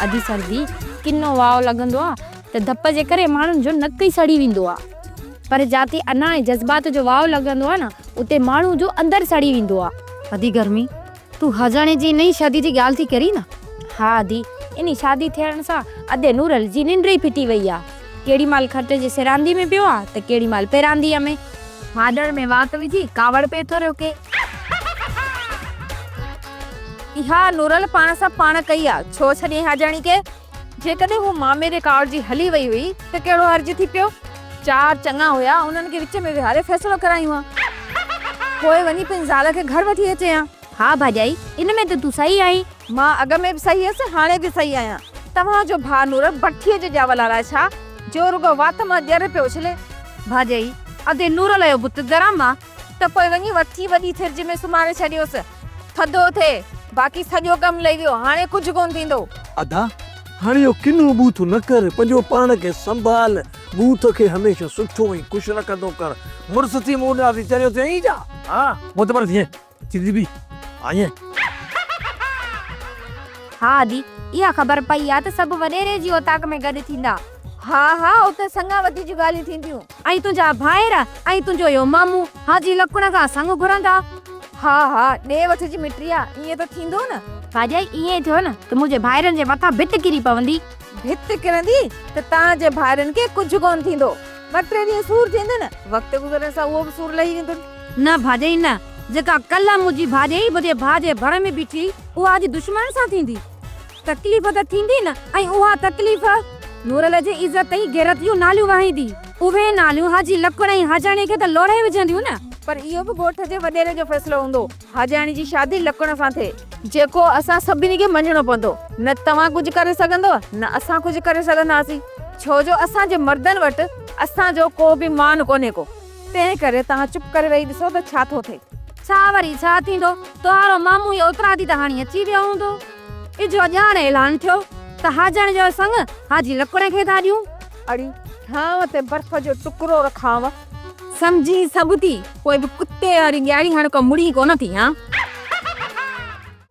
اڌ سردي ڪنو واء لڳندو آ ته ڌپ جي ڪري ماڻهن جو نڪ ئي سڙي ويندو آ پر جاتي انا ۽ جذبات جو واء لڳندو آ نه اتي ماڻهو جو اندر سڙي ويندو آ. ادي گرمي تون حاجاڻي جي نئين شادي جي ڳالهه ٿي ڪرين نه؟ ها ادي انهي شادي ٿيڻ سان ادي نورل جي ننڊ ئي ڦٽي وئي آ. ڪهڙي مهل کٽ جي سراندي ۾ پيو آ ته ڪهڙي مهل پيرانديء ۾. ماڏڻ ۾ وات وجهي ڪاوڙ پئي ٿو روڪي. اها نورل پاڻ سان پاڻ ڪئي آ، ڇو ڇڏيائين حاجاڻي کي؟ جيڪڏهن هو مامي ڏي ڪاوڙجي هلي وئي هئي ته ڪهڙو حرج ٿي پيو؟ چار چڱا هيا، انهن کي وچ ۾ ويهاري فيصلو ڪرايون ها. پوء وڃي پنهنجي زال کي گهر وٺي اچي ها. ها ڀاڄائي، ان ۾ ته تون صحيح آهين. مان اڳ ۾ به صحيح هيس، هاڻي به صحيح آهيان. توهان جو ڀاء نورل بٺيء جو ڄاول الائي ڇا، جو رڳو وات مان ڄر پيو اڇلي. ڀاڄائي، ادي نورل جو بت گرم آ. ته پوء وڃي وٺي وڏي ٿرج ۾ سمهاري ڇڏيوس. ٿڌو ٿئي، باقي سڄو ڪم لهي ويو، هاڻي ڪجهه ڪونه ٿيندو. ادا، هاڻي اهو ڪنو ٻوٿ نه ڪر، پنهنجو پاڻ کي سنڀال، ٻوٿ کي هميشه سٺو ۽ خوش رکندو ڪر. مڙس ٿي مون ڏانهن ٿي چريو ٿئين ڇا؟ ها، معتبر ٿئين، ٿي به آئين. ها ادي، اها خبر پئي آ ته سڀ وڏيري جي اوطاق ۾ گڏ ٿيندا. ها ها، اتي سڱاوتي جون ڳالهيون ٿينديون. ۽ تنهنجا ڀائر ۽ تنهنجو اهو مامو حاجي لڪڻ کان سڱ گهرندا. ها ها، ڏي وٺ جي مٽي آ، ائين ته ٿيندو نه. ڀاڄائي، ائين ٿيو نه ته منهنجي ڀائرن جي مٿان ڀت ڪري پوندي. ڀت ڪرندي ته توهان جي ڀائرن کي ڪجهه ڪونه ٿيندو. ٻه ٽي ڏينهن سور ٿيندن، وقت گذرڻ سان اهو به سور لهي ويندن. نه ڀاڄائي نه، جيڪا ڪلهه منهنجي ڀاڄائي منهنجي ڀاء جي ڀر ۾ بيٺي، اها اڄ دشمن سان ٿيندي. تڪليف ته ٿيندي نه ۽ اها تڪليف نورل جي عزت ۽ غيرت جون ناليون وهائيندي. اهي ناليون حاجي لڪڻ ۽ حاجاڻي کي ته لوڙهي وجهنديون نه. پر اهو به ڳوٺ جي وڏيري جو فيصلو هوندو. حاجاڻي جي شادي لڪڻ سان ٿئي، جيڪو اسان سڀني کي مڃڻو پوندو. نه توهان ڪجهه ڪري سگهندؤ نه اسان ڪجهه ڪري سگهنداسين، ڇو جو اسان جي مردن وٽ اسان جو ڪو به مان ڪونهي ڪو. تنهن ڪري توهان چپ ڪري ويهي ڏسو ته ڇا ٿو ٿئي. ڇا وري ڇا ٿيندو؟ توهارو مامو اهو اترادي ته هاڻي اچي ويو هوندو. اجهو ڄاڻ اعلان ٿيو ته حاجڻ جو سڱ حاجي لڪڻ کي ٿا ڏيون. اڙي ٿانء تي برف جو ٽڪرو رکانء. سمجهين سڀ ٿي، پوء به ڪتي واري ڳاڙهي هاڻ ڪو مڙين ڪونه ٿي هان.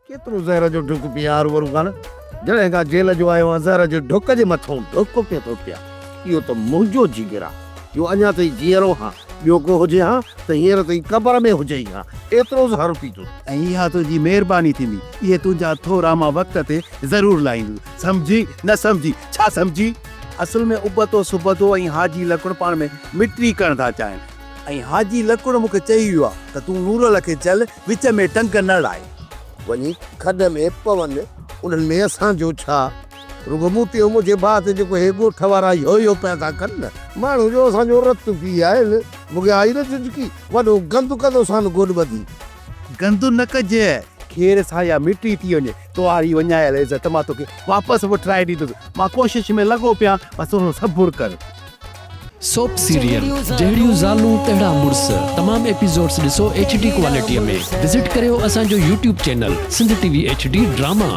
ڪيترو زهر جو ڍڪ پيان هروڀرو ڪانه، جڏهن کان جيل جو آيو آهيان زهر جي ڍڪ جي مٿئون ڍڪ پيو ٿو پيان. اهو ته منهنجو جگر آ جو اڃا تائين جيئرو هان، ٻيو ڪو هجي هان ته هينئر تائين قبر ۾ هجئي هان، ايترو زهر پيتو. ۽ اها تنهنجي مهرباني ٿيندي. اهي تنهنجا ٿورا مان وقت تي ضرور لاهيندس. سمجهي؟ نه سمجهي؟ ڇا سمجهي؟ اصل ۾ ابتو سبتو ۽ حاجي لڪڻ پاڻ ۾ مٽي ڪرڻ ٿا چاهين. ۽ حاجي لڪڻ مون کي چئي ويو آ ته تون نورل کي چل وچ ۾ ٽنگ نه اڙائي. وڃي کڏ ۾ پون، انهن ۾ اسان جو ڇا؟ رڳو مون تي ۽ منهنجي ڀاء تي جيڪو هي ڳوٺ وارا يو يو پيا ٿا ڪن نه، ماڻهو جو اسان جو رت پي آهن. مون کي آئي نه جهجهڪي، وڏو گند ڪندو سان گوڏ ٻڌي. گند نه ڪجئه، خير سان اها مٽي ٿي وڃي، توهاري وڃايل عزت مان توکي واپس وٺرائي ڏيندس. مان ڪوشش ۾ لڳو پيان، بس ٿورو صبر ڪر. سوپ سيريل جهڙيون زالون تهڙا مڙس تمام ايپيسوڊس ڏسو ايڇ ڊي ڪوالٽي ۾ وزٽ ڪريو اسان جو YouTube channel Sindh T V H D drama.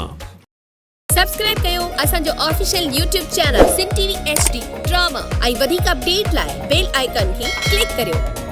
Subscribe ڪيو اسان جو official YouTube channel Sindh T V H D drama ۽ وڌيڪ اپڊيٽ لاء بيل آئيڪان کي ڪلڪ ڪريو.